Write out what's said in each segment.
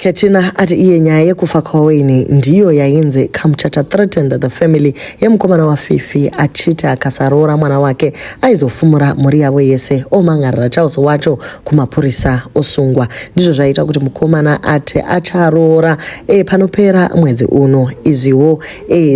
Ketina ati iye nyaya yekufa kwaWayne ndiyo yainzi Kamuchacha threatened the family yemukomana waFifi achiti akasaroora mwana wake aizofumura mhuri yavo yese omhan'arira Charles wacho kumapurisa osungwa. Ndizvo zvaita kuti mukomana ati acharoora panopera mwedzi uno. Izviwo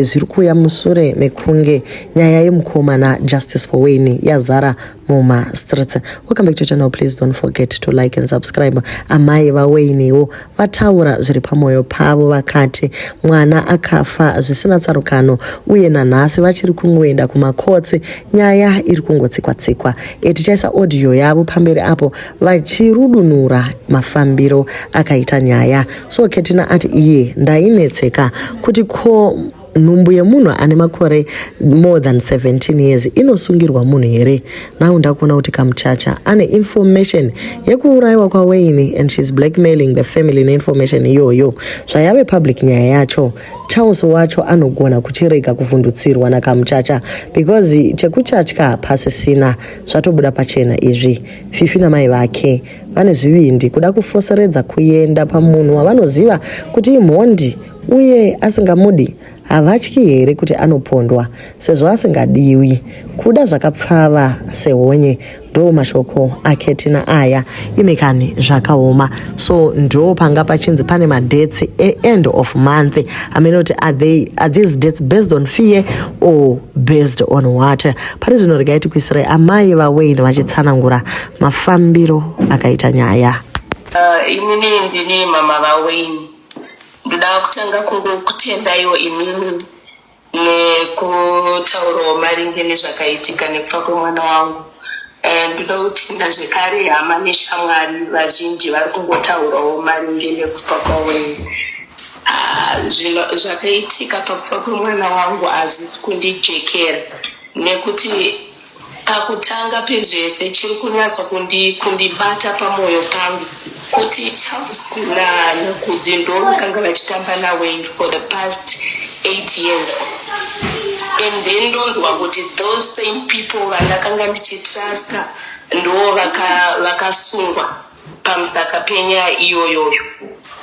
zviri kuuya musure mekunge nyaya yemukomana Justice for Wayne yazara mumastreets. Welcome back to channel. Please don't forget to like and subscribe. Amai vaWaynewo vataura zviri pamwoyo pavo, vakati mwana akafa zvisina tsarukano uye nanhasi vachiri kungoenda kumakotsi, nyaya iri kungotsikwa-tsikwa. Tichaisa audio yavo pamberi apo vachirudunura mafambiro akaita nyaya. So Ketina ati iye ndainetseka kuti ko nhumbu yemunhu ane makore more than 17 years inosungirwa munhu here? Now ndakuona kuti Kamuchacha ane information yekuurayiwa kwaWayne and she's blackmailing the family neinformation iyoyo. Zvayave public nyaya yacho, Charles wacho anogona kuchirega kuvhundutsirwa naKamuchacha because chekuchatya pasisina, zvatobuda pachena izvi. Fifi namai vake vane zvivindi kuda kufoseredza kuenda pamunhu wavanoziva kuti imhondi uye asingamudi. Havatyi here kuti anopondwa sezvo asingadiwi? Kuda zvakapfava sehonye. Ndo mashoko aKetina aya. Imekani, zvakaoma. So ndo panga pachinzi pane madates eend of month. Amene kuti are these dates based on fear or based on what? Pari zvino regai tikuisirai amai vaWayne vachitsanangura mafambiro akaita nyaya. Inini ndini mama vaWayne. Ndoda kutanga kungokutendaiwo imini nekutaurawo maringe nezvakaitika nekufa kwemwana wangu. Ndoda kutenda zvekare hama neshamwari vazhinji vari kungotaurawo maringe nekufa kwaWayne. Zvino zvakaitika pakufa kwemwana wangu hazvisi kundijekera, nekuti pakutanga pezvese chiri kunyatsa kundibata pamwoyo pangu kuti Charles naKudzi ndo vakanga vachitamba naWayne for the past 8 years, and then ndonzwa kuti those same people vandakanga ndichitrusta ndo vakasungwa pamusaka penyaya iyoyoyo.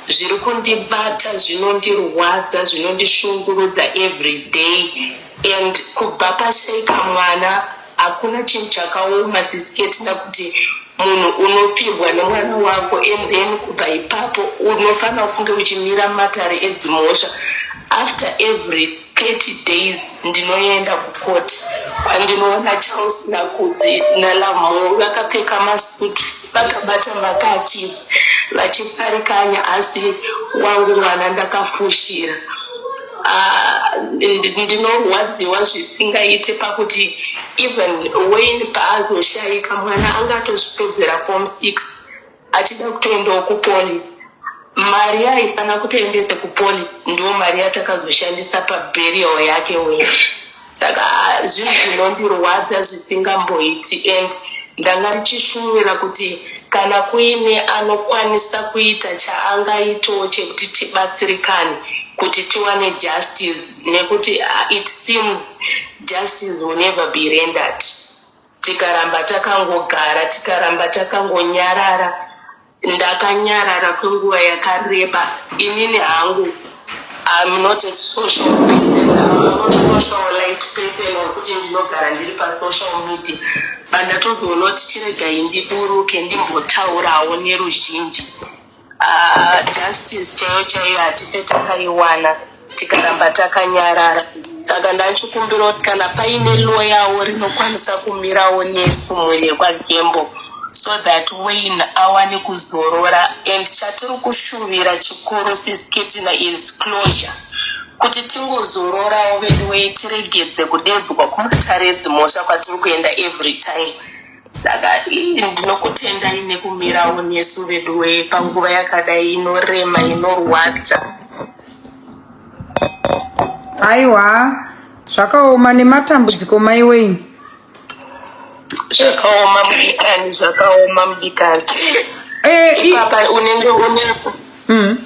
Zviri kundibata, zvinondirwadza, zvinondishungurudza every day. And kubva pashaika mwana hakuna chinhu chakaoma, Sis Ketina, kuti munhu unofirwa nemwana wako and then kubva ipapo unofanira kunge uchimira matare edzimhosva. After every 30 days ndinoenda kukoti kwandinoona Charles naKudzi naLamo vakapfeka masutu, vakabata makachisi, vachifarikanya, asi wangu mwana ndakafushira. Ah, ndinorwadziwa zvisingaite pakuti even Wayne paazoshayika, mwana angatozvipedzera form 6 achida kutoendawo kupoly. Mari yaaifanira kutoendese kupoly ndo mari yatakazoshandisa paburial yake Wayne. Saka zvinhu zvinondirwadza zvisingamboiti, and ndanga ndichishuvira kuti kana kuine anokwanisa kuita chaangaitawo chekuti tibatsirikane kuti tiwane justice, nekuti it seems justice will never be rendered tikaramba takangogara, tikaramba takangonyarara. Ndakanyarara kwenguva yakareba. Inini hangu I'm not a social person, I'm not a socialite person wekuti ndinogara ndiri pasocial media, but ndatozoona kuti chiregai ndiburuke ndimbotaurawo neruzhinji. Justice chaiyo chaiyo hatife takaiwana tikaramba takanyarara. Saka ndachikumbira kuti kana paine loyawo rinokwanisa kumirawo nesu mhuri yekwaGembo so that Wayne awane kuzorora. And chatiri kushuvira chikuru, Sis Ketina, is closure, kuti tingozororawo veduwei, tiregedze kudedzwa kumatare edzimhosva kwatiri kuenda every time. Saka ii ndinokutendai nekumirawo nesu veduwei panguva yakadai inorema, inorwadza. Aiwa, zvakaoma, nematambudziko, mai Wayne. Zvakaoma mudikani, zvakaoma mudikani. Ipapa unenge une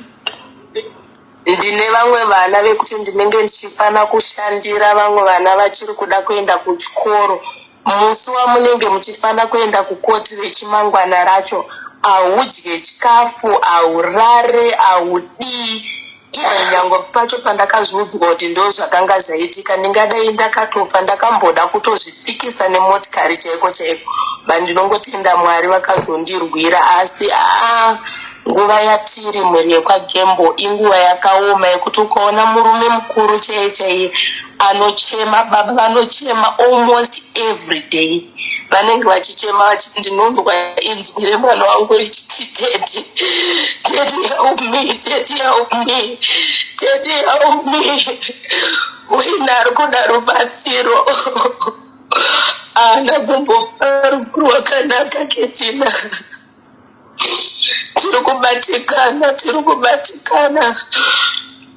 ndine vamwe vana vekuti ndinenge ndichifana kushandira, vamwe vana vachiri kuda kuenda kuchikoro. Musi wamunenge muchifana kuenda kukoti rechimangwana racho. Haudye chikafu, haurare, haudii. Even nyangwe pacho pandakazviudzwa kuti ndozvakanga zvaitika, ndingadai ndakatofa. Ndakamboda kutozvitsikisa nemotikari chaiko chaiko, but ndinongotenda Mwari vakazondirwira. Asi aa, nguva yatiri, mhuri yekwaGembo, inguva yakaoma yekuti ukaona murume mukuru chaiye chaiye anochema, baba vanochema almost every day. Vanenge vachichema vachiti, "Ndinonzwa inzwi remwana wangu richiti, 'Daddy, Daddy, help me, Daddy, help me, Daddy, help me.'" Wayne ari kuda rubatsiro, haana kumbofa rufu rwakanaka. Ketina, tiri kubatikana, tiri kubatikana.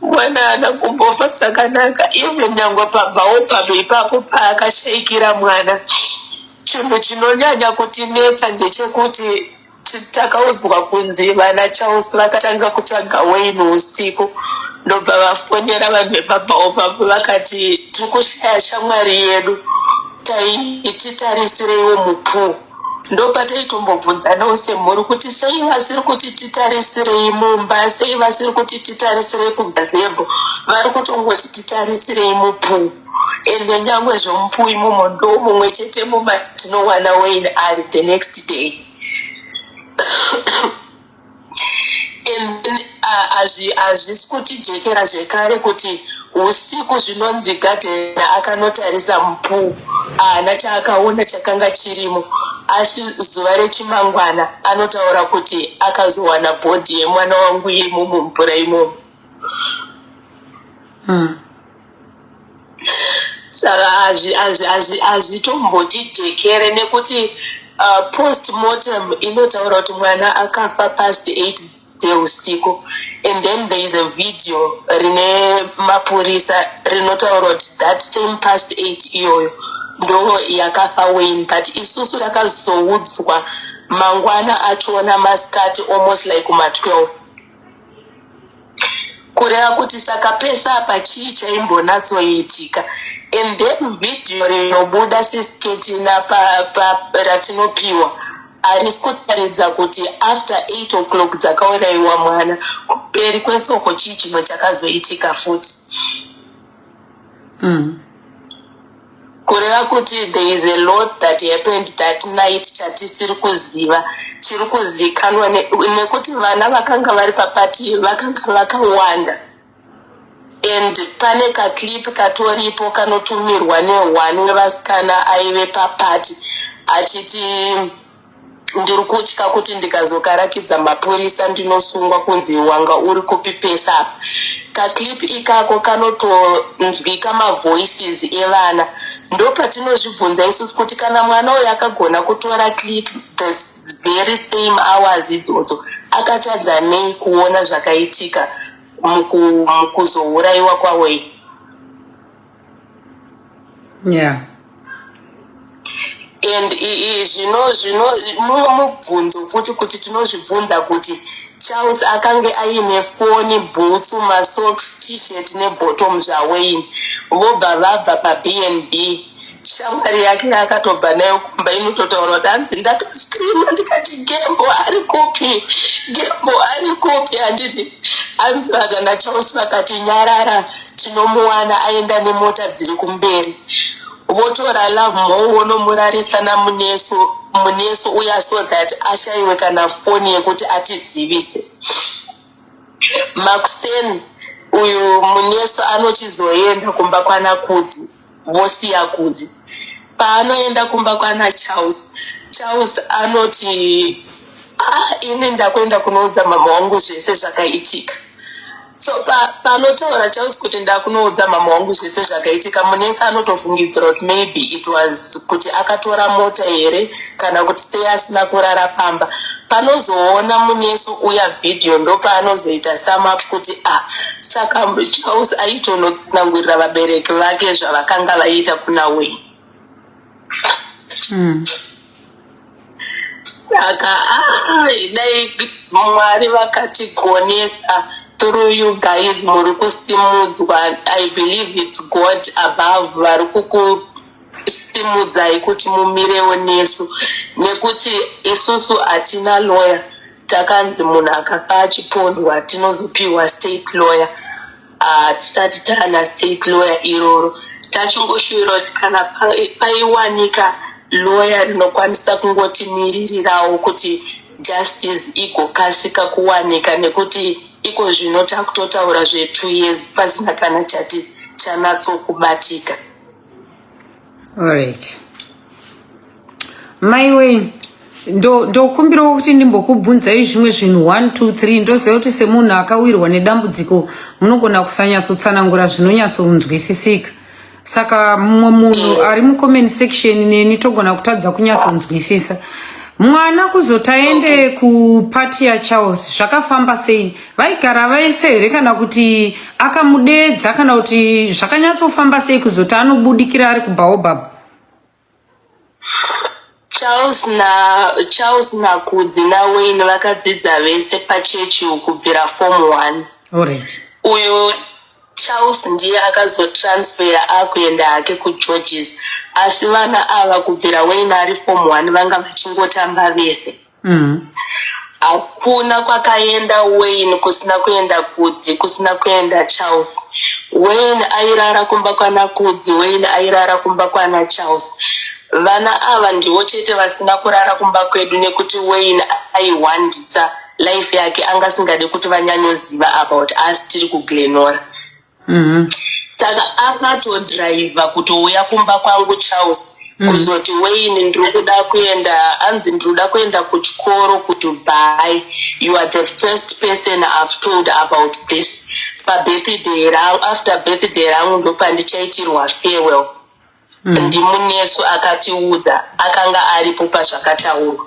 Mwana haana kumbofa zvakanaka. Even nyangwe paBaobab ipapo paakashayikira mwana, chinhu chinonyanya kutinetsa ndechekuti takaudzwa kunzi vana Charles vakatanga kutsvaga Wayne usiku, ndobva vafonera vanhu vepaBaobab vakati, "Tiri kushaya shamwari yedu, titarisirireiwo mupool." Ndopataitombobvunzanawo semhuri kuti sei vasiri kuti titarisirei mumba, sei vasiri kuti titarisirei kugazebo, vari kutongoti titarisirei mupool. Ende nyangwe zvomupool imomo, ndo mumwe chete mumatinowana Wayne ari the next day. And then hazvisi kutijekera zvekare kuti usiku zvinonzi gardener akanotarisa mupool, haana chaakaona chakanga chirimo, asi zuva rechimangwana anotaura kuti akazowana body yemwana wangu imo mumvura imomo. Saka hazvitombotijekere nekuti post mortem inotaura kuti mwana akafa past 8 dzeusiku, and then there is a video rine mapurisa rinotaura kuti that same past 8 iyoyo ndo yakafa Wayne. But isusu takazoudzwa mangwana achona masikati, almost like kuma12, kureva kuti saka pese apa chii chaimbonatsoitika? And then vhidhiyo rinobuda sisketina ratinopiwa harisi kutaridza kuti after 8 o'clock dzakaurayiwa mwana, kumberi kwesoko chii chimwe chakazoitika futi. Kureva kuti there is a lot that happened that night chatisiri kuziva. Chiri kuzikanwa nekuti vana vakanga vari paparty vakanga vakawanda, and pane kaclip katoripo kanotumirwa neone wevasikana aive paparty achiti, "Ndiri kutya kuti ndikazokarakidza mapurisa ndinosungwa kunzi wanga uri kupi pesa apa." Kaclip ikako kanotonzwika mavoices evana. Ndopatinozvibvunza isusu kuti kana mwana uyu akagona kutora clip the very same hours idzodzo, akatadza nei kuona zvakaitika mukuzourayiwa kwaWayne? And zvino mumwe mubvunzo futi kuti tinozvibvunza kuti Charles akange aine foni, bhutsu, masocks, T-shirt nebottom zvaWayne, vobva vabva paBnB. Shamwari yake akatobva nayo kumba inototaura kuti hanzi, "Ndakascreama ndikati, 'Gembo ari kupi? Gembo ari kupi?' Handiti hanzi vakana Charles vakati, 'Nyarara, tinomuwana aenda nemota dziri kumberi.'" Votora Lovemore vonomurarisa namuneso, Muneso uya, so that ashayiwe kana foni yekuti atizivise. Makuseni uyu Muneso anochizoenda kumba kwana Kudzi, vosiya Kudzi. Paanoenda kumba kwana Charles, Charles anoti, "Ah, ini ndakuenda kunoudza mama wangu zvese zvakaitika." So panotaura Charles kuti, "Ndakunoudza mama wangu zvese zvakaitika," Munesi anotofungidzira kuti maybe it was kuti akatora mota here, kana kuti sei asina kurara pamba. Panozoona Munesu uya vhidhiyo, ndopaanozoita sum up kuti, ah, saka Charles aitonotsanangurira vabereki vake zvavakanga vaita kuna Wayne. Saka ah, dai Mwari vakatigonesa through you guys muri kusimudzwa. I believe it's God above vari kukusimudzai kuti mumirewo nesu, nekuti isusu hatina lawyer. Takanzi munhu akafa achipondwa tinozopihwa state lawyer. Hatisati ah, taana state lawyer iroro. Tachingoshuwira kuti kana paiwanika lawyer rinokwanisa kungotimiririrawo kuti justice igokasika kuwanika nekuti iko zvino takutotaura zve2 years pasina kana chati chanatsokubatika. Alright. Mai Wayne, ndokumbirawo kuti ndimbokubvunzai zvimwe zvinhu 1 2 3 ndoziva kuti semunhu akawirwa nedambudziko munogona kusanyatsotsanangura zvinonyatsonzwisisika saka mumwe munhu ari mucomment section neni togona kutadza kunyatsonzwisisa mwana kuzoti aende kupati yacharles zvakafamba sei vaigara vese here kana kuti akamudeedza kana kuti zvakanyatsofamba sei kuzoti anobudikira ari kubaobab Charles na Charles naKudzi naWayne vakadzidza vese pachechi kubvira form 1. Alright. Uyu Charles ndiye akazotransfera akuenda hake kuGeorges asi vana ava kubvira Wayne ari form 1 vanga vachingotamba vese. Hakuna kwakaenda Wayne kusina kuenda Kudzi kusina kuenda Charles. Wayne airara kumba kwana Kudzi, Wayne airara kumba kwana Charles. Vana ava ndivo chete vasina kurara kumba kwedu nekuti Wayne aihwandisa life yake anga asingade kuti vanyanyoziva about us tiri kuGlenora. Saka akatodriver kutouya kumba kwangu Charles kuzoti Wayne ndiri kuda kuenda anzi ndiri kuda kuenda kuchikoro kuDubai you are the first person I've told about this pabirthday rangu after birthday rangu ndopandichaitirwa farewell NdiMunesu akatiudza akanga aripo pazvakataurwa.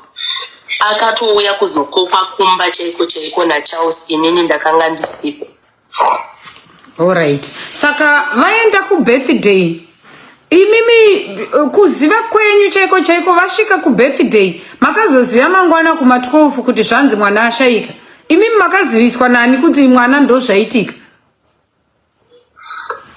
Akatouya kuzokokwa kumba chaiko chaiko naCharles inini ndakanga ndisipo. Alright. Saka vaenda kubirthday imimi kuziva kwenyu chaiko chaiko vasvika kubirthday makazoziva mangwana kuma 12 kuti zvanzi mwana ashaika imimi makaziviswa nani kuti mwana ndozvaitika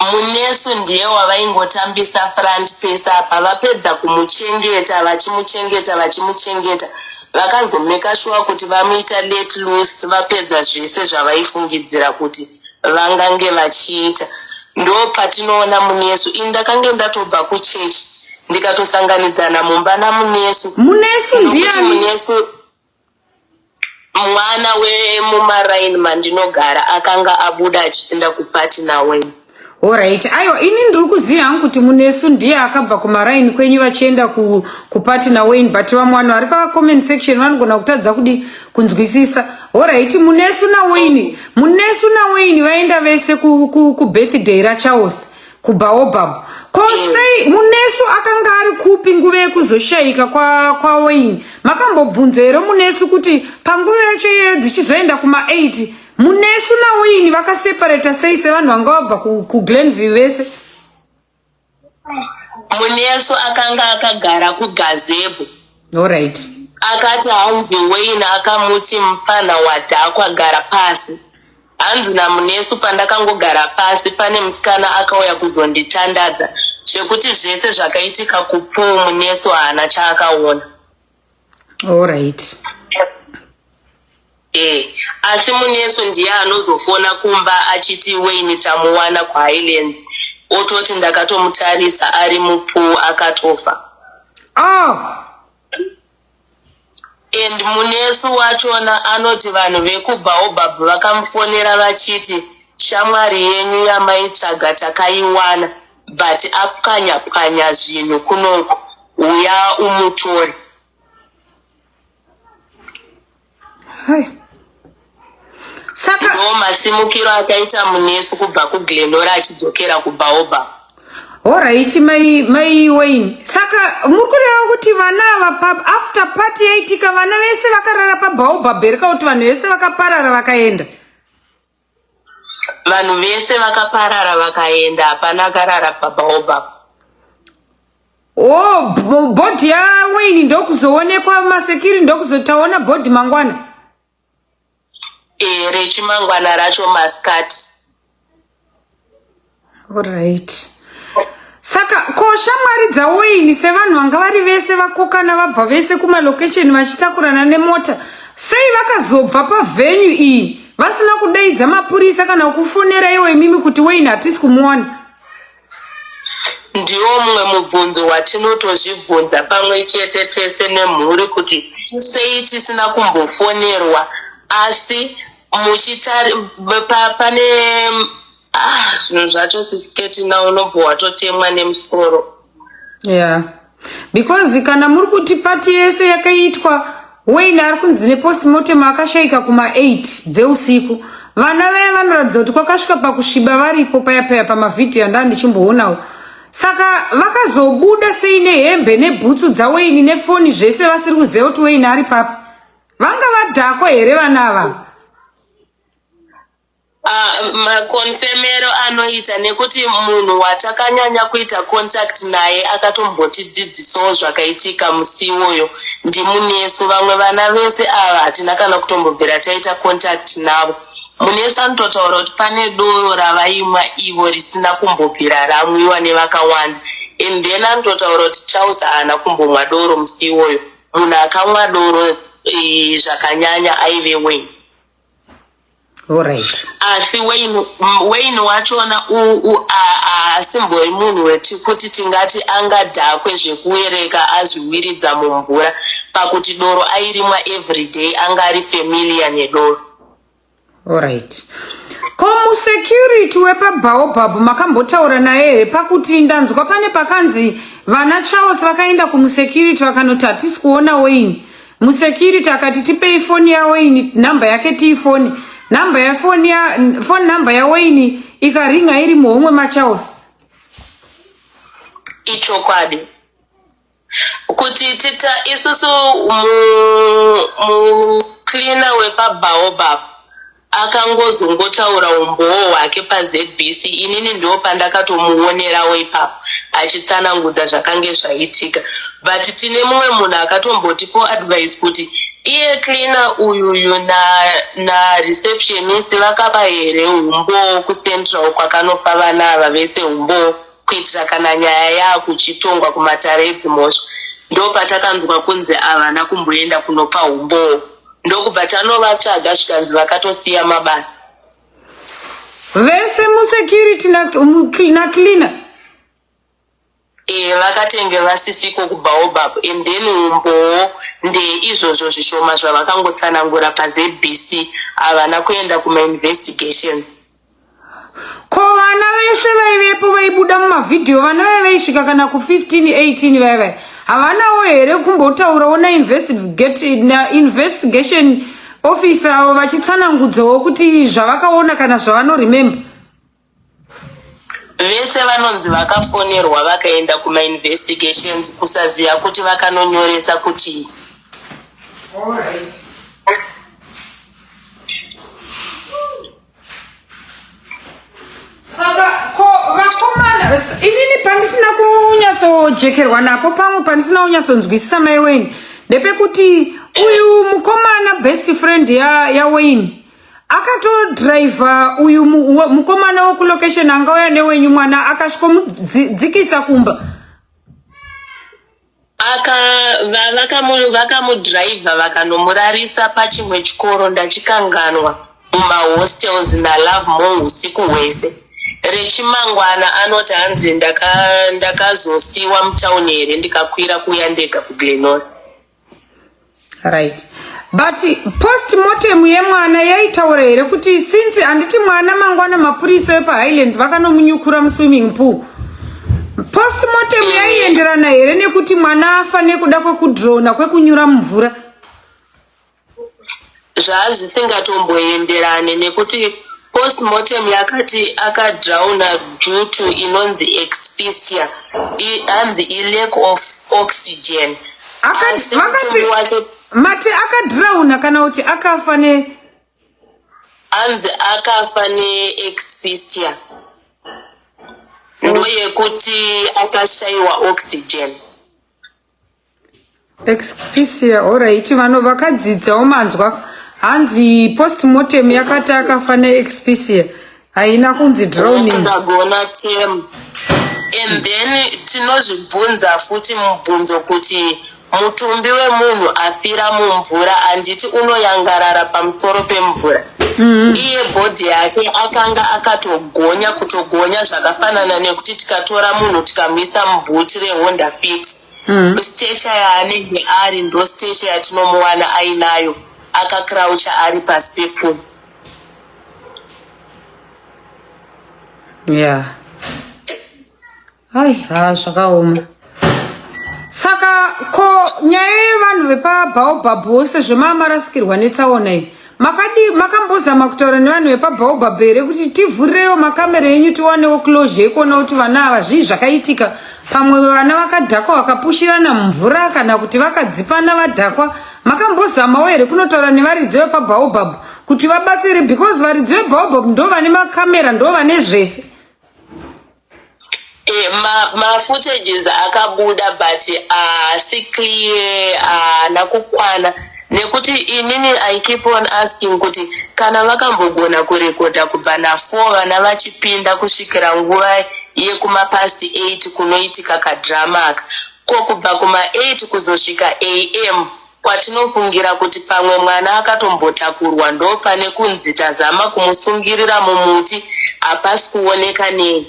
Munesu ndiye wavaingotambisa front pese apa vapedza kumuchengeta vachimuchengeta vachimuchengeta vakazomeka shuwa kuti vamuita let loose vapedza zvese zvavaifungidzira kuti vangange vachiita ndopatinoona Munesu ini ndakange ndatobva kuchurch ndikatosanganidzana mumba naMunesu Munesu nokuti ndiani? Munesu Mwana wemumaraini mandinogara akanga abuda achienda kuparty naWayne. Alright, aiwa ini ndiri kuziva hangu kuti Munesu ndiye akabva kumaraini kwenyu vachienda ku, kuparty naWayne but vamwe vanhu vari pacomment section vanogona kutadza kudi kunzwisisa. Alright, Munesu naWayne, Munesu naWayne vaenda vese ku, ku, ku birthday raCharles. kubaobab ko sei munesu akanga ari kupi nguva yekuzoshaika kwaWayne kwa makambobvunza here munesu kuti panguva yacho iyoyo dzichizoenda kuma8 munesu nawayne vakaseparata sei sevanhu vanga vabva kuglenview vese Munesu akanga akagara kugazebo. Alright. Akati hanzi Wayne akamuti mupfanha wadhakwa gara pasi. Hanzi naMunesu pandakangogara pasi pane musikana akauya kuzonditandadza zvekuti zvese zvakaitika kupool Munesu haana chaakaona. Alright. Eh, asi Munesu ndiye anozofona kumba achiti Wayne tamuwana kuHighlands ototi ndakatomutarisa ari mupool akatofa. Oh! And Munesu wachona anoti vanhu vekuBaobab vakamufonera vachiti shamwari yenyu yamaitsvaga takaiwana but apwanya pwanya zvinhu kunoku huya umutore. Hai. Saka ndo masimukiro akaita Munesu kubva kuGlenora achidzokera kuBaobab. Horaiti mai mai Wayne. Saka muri kureva kuti vana ava pa after party yaitika vana vese vakarara paBaobab here kana kuti vanhu vese vakaparara vakaenda? Vanhu vese vakaparara vakaenda hapana akarara paBaobab. Oh, body yaWayne ndokuzoonekwa masekiri ndokuzotaona body mangwana. Eh, rechimangwana racho masikati. Alright. Saka ko shamwari dzaWayne sevanhu vanga vari vese vakokana vabva vese kumalocation vachitakurana nemota Sei vakazobva pavenue iyi vasina kudaidza mapurisa kana kufonera iwo imimi kuti Wayne hatisi kumuwana? Ndiwo mumwe mubvunzo watinotozvibvunza pamwe chete tese nemhuri kuti sei tisina kumbofonerwa asi muchitari pa, pane ah zvinhu zvacho sisiketina unobva watotemwa nemusoro. Yeah. Because kana muri kuti pati yese yakaitwa Wayne ari kunzi nepostmortem akashaika kuma 8 dzeusiku. Vana vaya vanoratidza kuti kwakasvika pakusviba varipo paya paya pamavhidhiyo andaa ndichimboonawo. Saka vakazobuda sei nehembe nebhutsu dzaWayne nefoni zvese vasiri kuziva kuti Wayne ari papi? Vanga vadhakwa here vana ava? Uh, makonfemero anoita nekuti munhu watakanyanya kuita contact naye akatombotidzidzisawo zvakaitika musi iwoyo ndimunesu vamwe vana vese ava hatina kana kutombobvira taita contact navo munesu anototaura kuti pane doro ravaimwa ivo risina kumbobvira ramwiwa nevakawanda and then anototaura kuti charles haana kumbomwa doro musi iwoyo munhu akamwa doro eh, zvakanyanya aive wayne Alright. Asi Wayne, Wayne wachona haasimbori munhu wekuti tingati angadhakwe zvekuereka azviwiridza mumvura pakuti doro airimwa everyday anga ari familiar nedoro. Alright. Ko musecurity wepaBaobab makambotaura naye here pakuti ndanzwa pane pakanzi vana Charles vakaenda kumusecurity vakanoti hatisi kuona Wayne. Musecurity akati tipei foni yaWayne number yake tiifoni. Number yafoni ya phone number yaWayne ikaringa iri muhomwe maCharles. Ichokwadi. Kuti tita isusu mu mu cleaner wepaBaobab Akangozongotaura umbowo hwake paZBC inini ndopandakatomuonerawo ipapo achitsanangudza zvakange zvaitika but tine mumwe munhu akatombotipo advice kuti iye cleaner uyuyu nareceptionist na vakapa here umbowo kucentral kwakanopa vana ava vese umbowo kuitira kana nyaya yaakuchitongwa kumatare edzimhosva ndopatakanzwa kunzi havana kumboenda kunopa umbowo ndokubva tanovatsvaga zvikanzi vakatosiya mabasa vese musecurity nacleaner e vakatenge vasisiko kubaobab and then umbowo ndeizvozvo zvishoma zvavakangotsanangura pazbc havana kuenda kumainvestigations Ko vana vese vaivepo vaibuda mumavhidhiyo vana vaya vaisvika kana ku15 18 vaya vaya havanawo here kumbotaurawo nainvestigation officer avo vachitsanangudzawo kuti zvavakaona kana zvavanoremember vese vanonzi vakafonerwa vakaenda kumainvestigations kusaziva kuti vakanonyoresa kuti Saka ko vakomana inini pandisina kunyatsojekerwa napo pamwe pandisina kunyatsonzwisisa mai Wayne ndepekuti uyu mukomana best friend ya, ya Wayne akatodriver uyu mukomana wekulocation angauya newenyu mwana akasvikomudzikisa kumba Aka vakamu vakamudriver vakanomurarisa pachimwe chikoro ndachikanganwa mumahostels naLovemore husiku hwese. Rechimangwana anoti hanzi ndaka ndakazosiwa mutown here ndikakwira kuuya ndega kuGlenora. Right. But postmortem yemwana yaitaura here kuti since handiti mwana mangwana mapurisa epaHighland vakanomunyukura muswimming pool. Postmortem yaienderana here nekuti mwana afa nekuda kwekudrona kwekunyura mumvura? Zvazvisingatomboenderane nekuti postmortem yakati akadrowna due to inonzi asphyxia hanzi ilack of oxygen. Akati, vakati mati akadrowna kana kuti akafa ne hanzi akafa neasphyxia ndoyekuti akashaiwa oxygen. Expisia alright vano vakadzidzawo manzwa hanzi postmortem yakati akafa neexpisia haina kunzi drowning Ndagona term and then tinozvibvunza futi mubvunzo kuti Mutumbi wemunhu afira mumvura handiti unoyangarara pamusoro pemvura? Iye body yake akanga akatogonya kutogonya zvakafanana nekuti tikatora munhu tikamuisa mubhuti reHonda Fit. Stature yaanenge ari ndo stature yatinomuwana ainayo akacroucha ari pasi pepfumo. Yeah. Ai, ha zvakaoma. Saka ko nyaya yevanhu vepaBaobab vose zvemamarasikirwa netsaona iyi makadi makambozama kutaura nevanhu vepaBaobab here kuti tivhurirewo makamera enyu tiwanewo closure yekuona kuti vana ava zvii zvakaitika pamwe vana vakadhakwa vakapushirana mumvura kana kuti vakadzipana vadhakwa makambozamawo here kunotaura nevaridzi vepaBaobab kuti vabatsire because varidzi veBaobab ndo vane makamera ndo vane zvese Eh, mafootages ma akabuda but haasi clear haana kukwana nekuti inini i keep on asking kuti kana vakambogona kurekodha kubva na4 vana vachipinda kusvikira nguva yekumapast 8 kunoitika kadrama aka ko kubva kuma8 kuzosvika am kwatinofungira kuti pamwe mwana akatombotakurwa ndopane kunzi tazama kumusungirira mumuti hapasi kuoneka nei.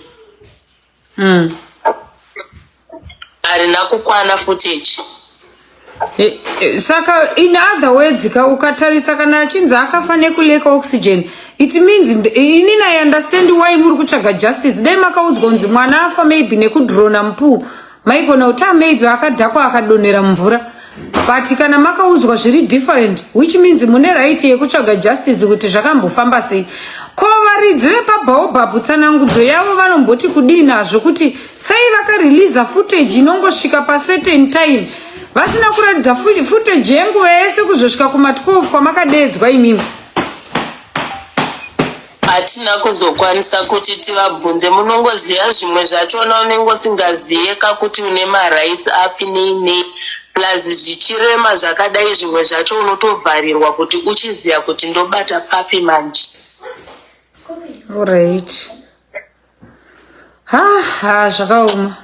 Harina kukwana footage. E, e, saka in other words ka ukatarisa kana achinzi akafa nekuleka oxygen it means inini i understand why muri kutsvaga justice dai makaudzwa kunzi mwana afa maybe nekudrona mupuu maigona kuti ah, maybe akadhakwa akadonhera mumvura but kana makaudzwa zviri different which means mune right yekutsvaga justice kuti zvakambofamba sei ko varidzi vepabaobab tsanangudzo yavo vanomboti kudii nazvo kuti sei vakareleasa footage inongosvika pacertain time vasina kuratidza footage yenguva yese kuzosvika kuma12 kwamakadeedzwa imimi Hatina kuzokwanisa kuti tivabvunze munongoziva zvimwe zvachona unenge usingaziye ka kuti une marights api nei nei plus zvichirema zvakadai zvimwe zvacho unotovharirwa kuti uchiziva kuti ndobata papi manje. Alright. Ha ha zvakaoma.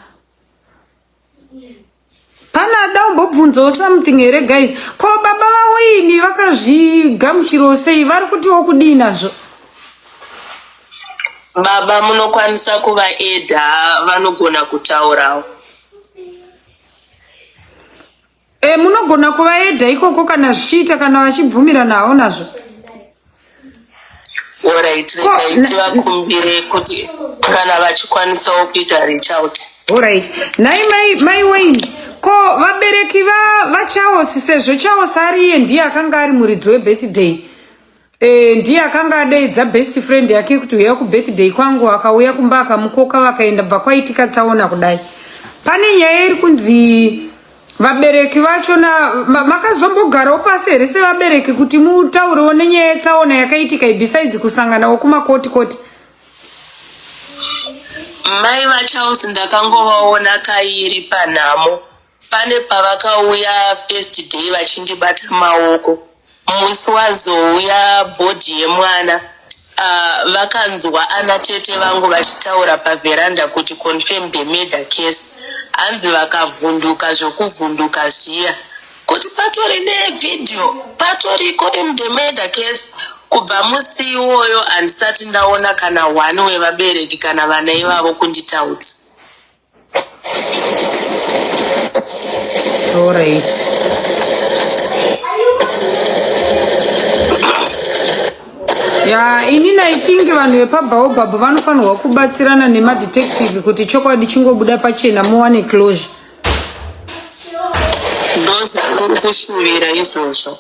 Pane ada kumbobvunzawo something here guys? Ko baba vaWayne vakazvigamuchirawo sei? Vari kutiwo kudii nazvo? Baba munokwanisa kuvaedha vanogona kutaurawo. E, munogona kuvaedha ikoko kana zvichiita kana vachibvumirana havo nazvo. Alright, regai tivakumbire kuti kana vachikwanisawo kuita reach out. Alright. Nhai mai, mai Wayne, ko vabereki va vaCharles sezvo Charles ari iye ndiye akanga ari muridzi webirthday E, ndiye akanga adeedza best friend yake kuti uya kubirthday kwangu akauya kumba akamukoka vakaenda bva kwaitika tsaona kudai pane nyaya iri kunzi vabereki vacho na makazombogarawo pasi here sevabereki kuti mutaurewo nenyaya yetsaona yakaitika besides kusanganawo kumakoti koti Mai vaCharles ndakangovaona kairi panhamo Pane pavakauya first day vachindibata maoko musi wazouya body yemwana uh, vakanzwa ana tete vangu vachitaura paveranda kuti confirm the murder case hanzi vakavhunduka zvekuvhunduka zviya kuti patori nevideo patoriko in the murder case kubva musi iwoyo handisati ndaona kana one wevabereki kana vana ivavo kunditaudza Alright. Ya, inini I think vanhu vepaBaobab vanofanirwa kubatsirana nemadetective kuti chokwadi chingobuda pachena muwane closure. Ndozvatiri kushuvira izvozvo.